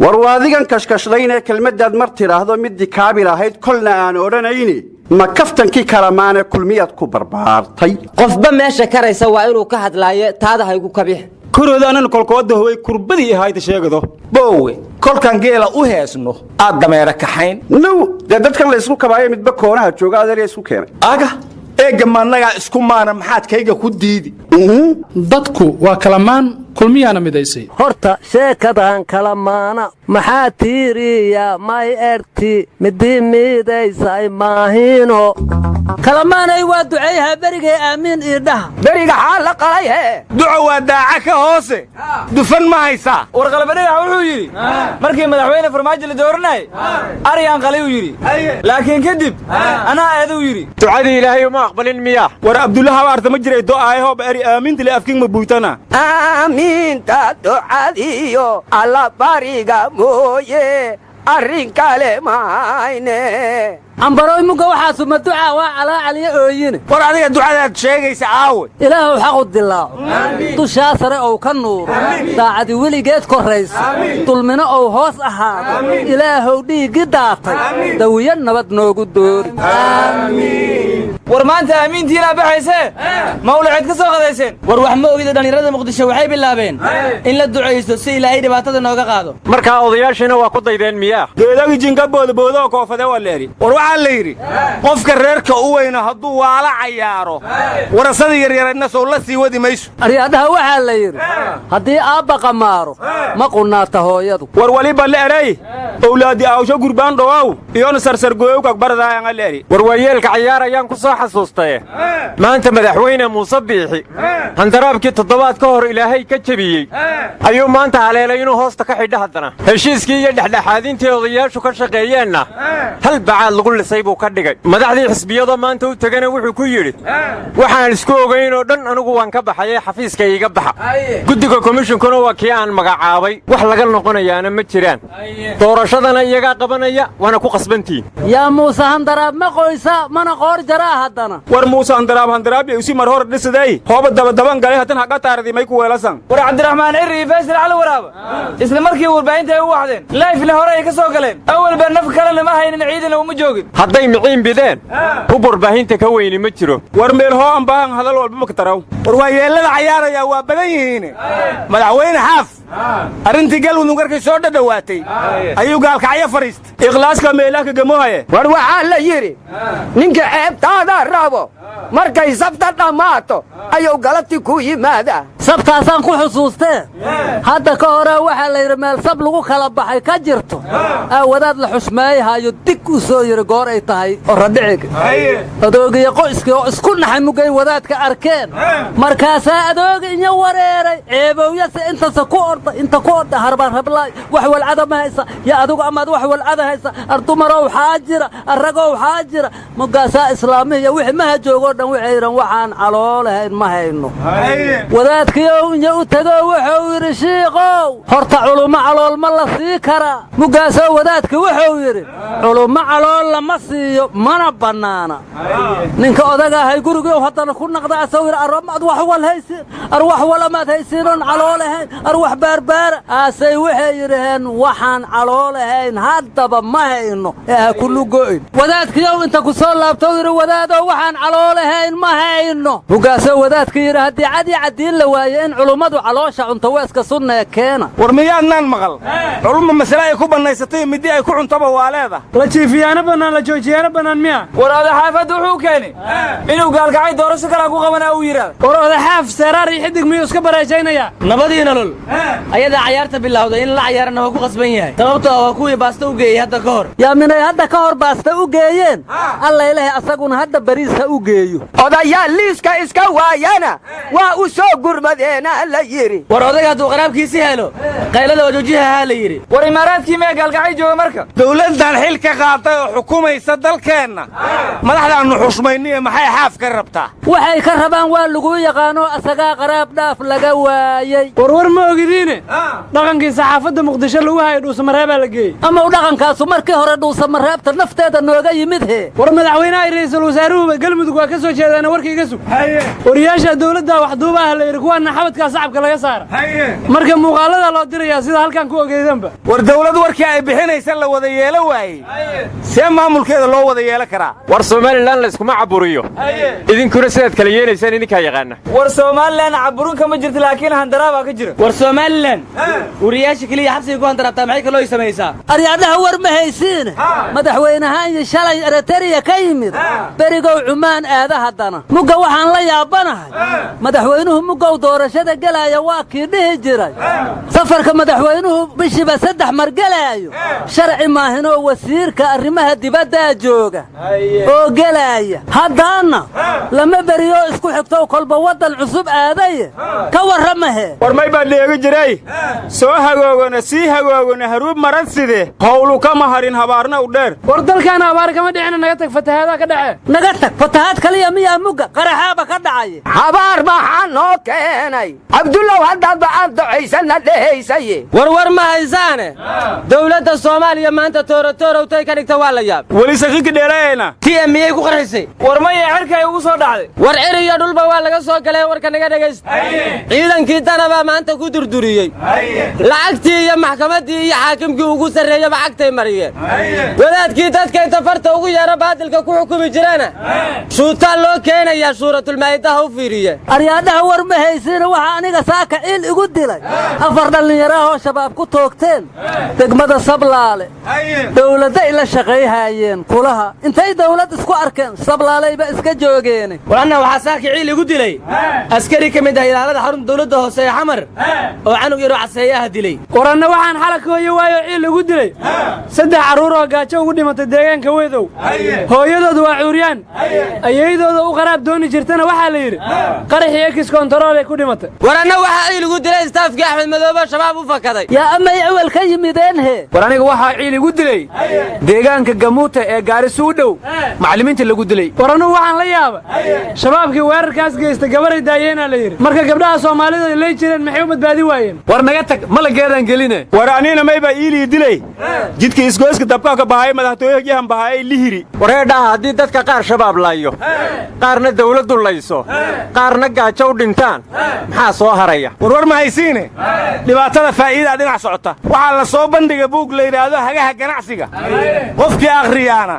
War waadigan kashkashlaynee kelmaddaad mar tidhaahdo middii kaabil ahayd kolna aan odhanayni, ma kaftankii kalamaane Kulmiyaad ku barbaartay? Qofba meesha karaysa waa inuu ka hadlaayo, taada haygu kabix. Korooda anan kolkooda howay kurbadii ahayta sheegado. Boowe, kolkaan geela u heesno aad dameera kaxayn. Now dee, dadkan la isku kabaayo midba koonaha jooga, adeerya isku keenay. Aga eegga, maannagaa isku maana, maxaad kayga ku diidi? Dadku waa kalamaan, Kulmiyaana midaysay. Horta sheekadan kala maana maxaa tiiriya? May erti midii midaysay maahino? Kalamaanay waa duceeyaha berigay, aamiin ii dhaha. Beriga xaa la qalay hee? Duco waa daaca ka hoose, dufan ma haysaa? War Qalbidhagax wuxuu yidhi markii Madaxweyne Farmaajo la dooranayay aryaan qalay uu yidhi, laakiin kadib anaa eeduu yidhi. Ducadii Ilaahay uma aqbalin miyaa? War Abdulla habaarta ma jiray do'aayahoob eri aamintile afking ma buytana. Aamiinta ducadiyo alla bariga mooye, arrin kale mahayne. Cambaroy, mugga waxaasu ma ducaa? Waa calaacaliyo ooyine. War adiga ducadaad sheegaysa aawe? Ilaahuw xaqu dilaaco, dushaa sare ou ka nuuro, daacadi weligeed korrayso, dulmino ou hoos ahaado. Ilaahow dhiiggi daatay dawiyo nabad noogu doori. War maanta aamiintiinaa baxaysee, mawlaceed ka soo qadayseen. War wax ma ogida, dhallinyarada Muqdisho waxay bilaabeen in la ducaysto si Ilaahay dhibaatada nooga qaado. Markaa odayaashiina waa ku daydeen miyaa? Geedagi jinka boodboodoo koofade waa leeri. War waxaa la yidhi, qofka reerka u weyna hadduu waala cayaaro, warasadii yaryareedna sow la sii wadi mayso. Aryaadhaha, waxaa la yidhi haddii aabba qamaaro, ma qunaata hooyadu. War waliba la eray owlaadi aawsho gurbaan dhowow iyona sarsargooyow kagbaradaayanga leeri. War waayeelka cayaarayaan ku soo xasuustaye, maanta Madaxweyne Muuse Biixi handaraabkii toddobaad ka hor Ilaahay ka jebiyey ayuu maanta haleelay inuu hoosta ka xidho. Haddana heshiiskii iyo dhexdhexaadintii odayaashu ka shaqeeyeenna hal bacaad lagu lisay buu ka dhigay. Madaxdii xisbiyadoo maanta u tegana wuxuu ku yidhi: "Waxaan isku ogaynoo dhan anigu waan ka baxayee, xafiiska iiga baxa. Guddiga komishinkuna waa kii aan magacaabay, wax laga noqonayaana ma jiraan. Doorashadana iyagaa qabanaya, waana ku qasbantihiin." Yaa Muuse handaraab ma qoysa mana qoor jaraa haddana. War Muuse handaraab handaraabya usi mar hor dhisaday, hooba dabadaban galay, haddan haqa taaradi may ku weelasan. War Cabdiraxmaan Cirri iyo Faysal Cali Waraaba isla markii warbaahinta ay u waxdeen, layfna hore ay ka soo galeen. Awalba naf kalena ma haynin, ciidana uma joogin. Hadday miciin bideen, hub warbaahinta ka weyni ma jiro. War meel hoo ambaahan hadal walba maka taraw. War waayeellada cayaarayaa waa badan yihiine, Madaxweyne Xaaf arrintii Galmudug markay soo dhadhowaatay ayuu gaalkacyo fadhiistay. Ikhlaaska meelaha gamohaye. War waxaa la yidhi ninka ceebtaada rabo, markay sabta dhammaato ayuu galabti ku yimaadaa. Sabtaasaan ku xusuustee, hadda ka hore waxaa la yidhi meel sab lagu kala baxay ka jirto aawadaad la xushmeeyahaayo dig u soo yidhi goor ay tahay oradhiciga. Adoogiyo qoyskii oo isku naxay mugay wadaadka arkeen, markaasaa adoogi inya wareeray ceebowyase intase ku orda, inta ku orda harbaan rablaay, wax walcada ma haysa ya adigu amaad wax walcada haysa, ardumarow xaa jira, arragow xaa jira. Mugaasaa islaamihiiyo wixii maha joogoo dhan waxay yidhan: "Waxaan caloolahayn ma hayno." Wadaadkiiow inya u tego wuxuu yidhi: "Shiikow, horta culummo calool ma la sii karaa?" Mugaasoo wadaadki wuxuu yidhi: "Culummo calool lama siiyo, mana bannaana." Ninka odaga ahay gurigii haddana ku naqda, asagoo yidhi: "Armaad wax wal haysiin, ar wax wal amaad haysiinoon calool ahayn, ar wax baarbaara?" Aasay waxay yidhaheen: "Waxaan calool ahayn haddaba ma hayno ee ha kullu go'in." Wadaadkiyow inta ku soo laabtou yidhi: "Wadaadow, waxaan calool ahayn ma hayno." Mugaasoo wadaadka yidhi: "Haddii cadi caddiin la waaye, in culummadu caloosha cunto weeska sunnee keena." War miyaadnaan maqal culumma masale ay ku bannaysatay, middi ay ku cuntaba waa leeda? La jiifiyaano bannaan, la joojiyaano bannaan miya? War Odaxaafadda wuxuu keenay inuu gaalkacay doorasho kalaa ku qabanaa uu yidhaahda. War Odaxaaf seeraar iyo xidig miyuu iska bareejaynayaa? Nabadii nolol ayadaa cayaarta bilowday, in la cayaarana waa ku qasban yahay, sababtoo ah waa kuwii baasta u geeyey hadda ka hor. Yaa minay hadda ka hor baasta u geeyeen? Alla ilahay, asaguna hadda bariis ha u geeyo. Odayaal liiska iska waayana waa u soo gurmadeena la yidhi. War odayga hadduu qaraabkiisi helo, qaylada waa joojihahaa la yidhi. War Imaaraadkii miyaa gaalkacay jooga marka? Dawladdan xil ka qaaday oo xukumaysa dalkeenna, madaxdaannu xushmayniye, maxay Xaaf ka rabtaa? Waxay ka rabaan waa laguu yaqaanoo, asagaa qaraab dhaaf laga waayey. Warwar ma ogidiine, dhaqankii saxaafadda Muqdisho lagu hayay Dhuusamareebaa la geeyey. Ama u dhaqankaasu markii hore Dhuusamareebta nafteeda nooga yimid hee. War madaxweynaha iyo ra'iisul wasaaruhuba Galmudug waa ka soo jeedaana, warka iga sug. Wariyaasha dawladda wax duubaha la yidhi kuwaana. qaarna xabadkaa sacabka laga saara. Marka muuqaaladaa loo dirayaa sida halkan ku ogeydanba. War dawlad warkii ay bixinaysa la wada yeelo waayey, see maamulkeeda loo wada yeelan karaa? War Somalilan layskuma caburiyo, idinkuna sidaad kala yeelaysaan idinkaa yaqaana. War Somalilan caburin kama jirto, laakiin handaraabaa ka jira. War Somalilan wariyaasha keliya xabsiga ku handaraabtaa, maxay kaloo samaysaa? Aryaadhaha, war ma haysiine, madaxweynahaan iyo shalay Eritariya ka yimid, berigow Cumaan aada. Haddana mugga waxaan la yaabanahay, madaxweynuhu muggow doorashada gelaya waa kii dhihi jiray safarka madaxweynuhu bishiiba 3 mar gelaayo sharci maahinoo wasiirka arrimaha dibaddaa jooga oo gelaaya. Haddaanna lama beriyoo isku xigtow kolba waddan cusub aadaye, ka warramahe. War may baa dheegi jiray: soo hagoogona, sii hagoogona, haruub marad side, howlu kama harin, habaarna u dheer. War dalkaana abaar kama dhicina, naga tag, fatahaadaha ka dhace. Naga tag, fatahaad kaliya miyaa? Mugga qaraxaaba ka dhacaya. Habaar maxaa noo keenay, Cabdullow, haddaadba aan ducaysanna dhehaysaye? War war ma haysaane, dowladda Soomaaliya maanta toorotoorowtay ka dhigta, waa la yaab. Weli sakiki dheelayayna. Ti miyay ku qarxisay? War maya, cirka ay ugu soo dhacday. War cir iyo dhulba waa laga soo galay. Warka naga dhegaysta, ciidankii danabaa maanta ku durduriyey lacagtii iyo maxkamaddii iyo xaakimkii ugu sarreeyaba cagtay mariyeen. Wadaadkii dadka inta farta ugu yeero baadilka ku xukumi jirana shuutaa loo keenayaa, suuratulmaa'idaha u fiiriye. Aryaadhaha, war ma haysiina, waxaa aniga saaka ciil igu dilay afar dhallinyaraahoo Shabaab ku toogteen degmada Sablaale. Dowladday la shaqayhaayeen kulaha, intay dawlad isku arkeen Sablaalayba iska joogeene. War anna waxaa saaka ciil igu dilay askari ka mid ah ilaalada xarunta dowladda hoose ee Xamar oo canug yaroo caseeyaha dilay. War anna waxaan xalay ka hooyo waayo ciil igu dilay saddex carruur oo gaajo ugu dhimatay deegaanka Wedow. Hooyadood waa cuuryaan, ayeydooda u qaraab dooni jirtana waxaa la yidhi qaraxii Ex Control ay ku dhimatay. War anna waxaa ciil igu dilay istaafkii Axmed Madoobe Shabaab u fakaday. Yaa amay awel ka yimideen he? War aniga waxaa ciil igu dilay deegaanka Gamuuta ee Gaarisu u dhow macallimiinta lagu dilay. War anugu waxaan la yaaba Shabaabkii weerarkaas geysta gabaray daayeenaa la yidhi, marka gabdhaha Soomaalida ay lay jireen maxay u badbaadi waayeen? War naga tag, malageedaan geline. War anina mayba iilii dilay jidka isgoyska dabkaa ka bahaay madaxtooyaha bahaayay lihiri. Wareedhaha, haddii dadka qaar Shabaab laayo, qaarna dawladdu layso, qaarna gaajo u dhintaan, maxaa soo haraya? Warwar ma haysiine, dhibaatada faa'iidaa dhinac socota. Waxaa la soo bandhiga buug la yidhaahdo Hagaha Ganacsiga. Qofkii akhriyaana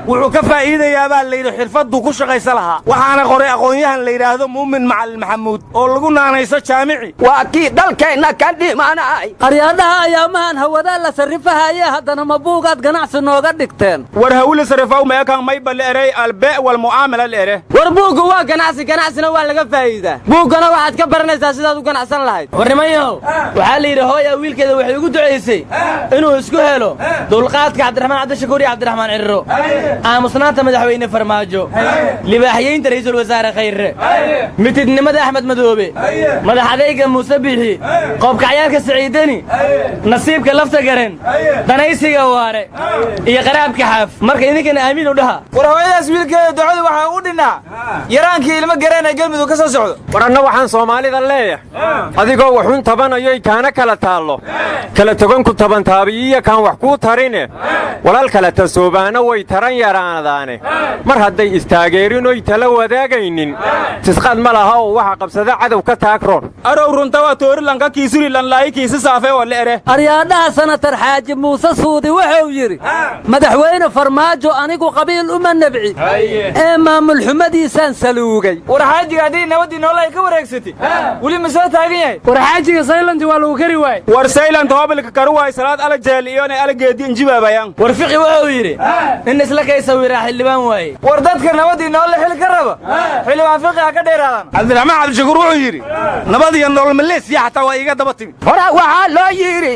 wuxuu ka faa'iidayaa baa layidhi xirfadduu ku shaqaysa lahaa. Waxaana qoray aqoon-yahan la yidhaahdo Muumin Macalin Maxamuud oo lagu naanayso Jaamici. Waa kii dalkeenna ka dhimanay. Aryaadhaha, ayaamahan hawadaa la sarrifahaye, haddana ma buugaad ganacsi nooga dhigteen? War hawila sarifaw meekan mayba la eray albe wal mu'aamala la ere. War buuggu waa ganacsi, ganacsina waa laga faa'iidaa. Buuggana waxaad ka baranaysaa sidaad u ganacsan lahayd. War nimanyahow, waxaa la yidhi hooya wiilkeeda waxay ugu ducaysay inuu isku helo dulqaadka Cabdiraxmaan Cabdishakuur iyo Cabdiraxmaan Cirro, aamusnaanta madaxweyne Farmaajo, libaaxyeynta ra'iisul wasaare Khayre, mitidnimada Axmed Madoobe, madax adayga Muuse Bixi, qoobkacyaalka Siciidani, nasiibka Lafta Garen, danaysiga Waare iyo qaraabka Xaaf. Marka idinkana aamiin u dhaha. War hooyadaas wiilkeeda ducadu waxaa u dhinnaa yaraankii ilmo gareen ee Galmudug ka soo socdo. War anna waxaan Soomaalida leeyahay, adigoo waxun tabanayoy kaana kala taallo, kala togan ku tabantaabiyiyo kaan wax kuu tarine, walaal kala tasoobaana way taran yaraadaane. Mar hadday istaageerinoy tala wadaagaynin, tisqaad ma laha oo waxa qabsada cadow ka taagroon. Arow runtawa toorilanka kiisuri lanlaayi kiisa saafe oo la ere. Aryaadhaha, sanatar Xaaji Muuse Suudi wuxuu yidhi madaxweyne Farmaajo anigu qabiil uma nabci ee maamul xumadiisaan saluugay. War xaajiga haddii nabaddii nool ay ka wareegsatay, weli ma soo taagan yahay? War xaajiga saylanti waa lagu kari waayey. War saylant hoobilka karu waay salaad ala jeel iyona ala geedi injibaabayaan. War Fiqi wuxuu yidhi nin isla kay sawiraa xildhibaan waaye. War dadka nabaddii noolle xil ka raba, xildhibaan Fiqi ha ka dheeraadaan. Cabdiraxmaan Cabdishakuur wuxuu yidhi nabad iyo nolol Maleesiya xataa waa iiga daba timid. Hore waxaa loo yidhi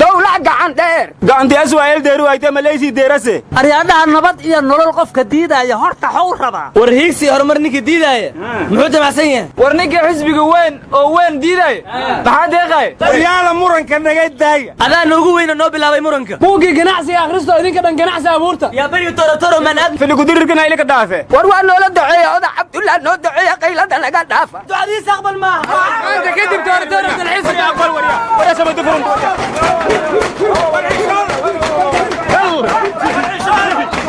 dawlac gacan dheer. Gacanti aswaayel deeru ayte Maleysi deerase. Aryaadhaha, nabad iyo nolol qofka diidaaya horta xow rabaa? War hiigsi horumar ninka diidaaya muxuu damacsan yahay? War ninka xisbiga weyn oo weyn diidaaya maxaa deeqaaya? Waryaala, muranka naga daaya. Adaa noogu weyna noo bilaabay muranka. Buuggii ganacsiga akhristo, idinka dhan ganacsi abuurta. Yaa beriyu torotoro man ad filikudirirkana ilika dhaafe. War waa noola duceeya, oda Cabdullah noo duceeya, qaylada naga dhaafa. Ducadiisa aqbal maaha. Maanta kadib torotoro dalxiis.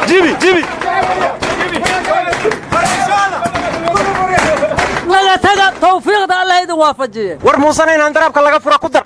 Jibi jibi. Naga taga, tawfiiqda Allah idin. idin waafajiye. War Muusena in handaraabka laga fura ku dar.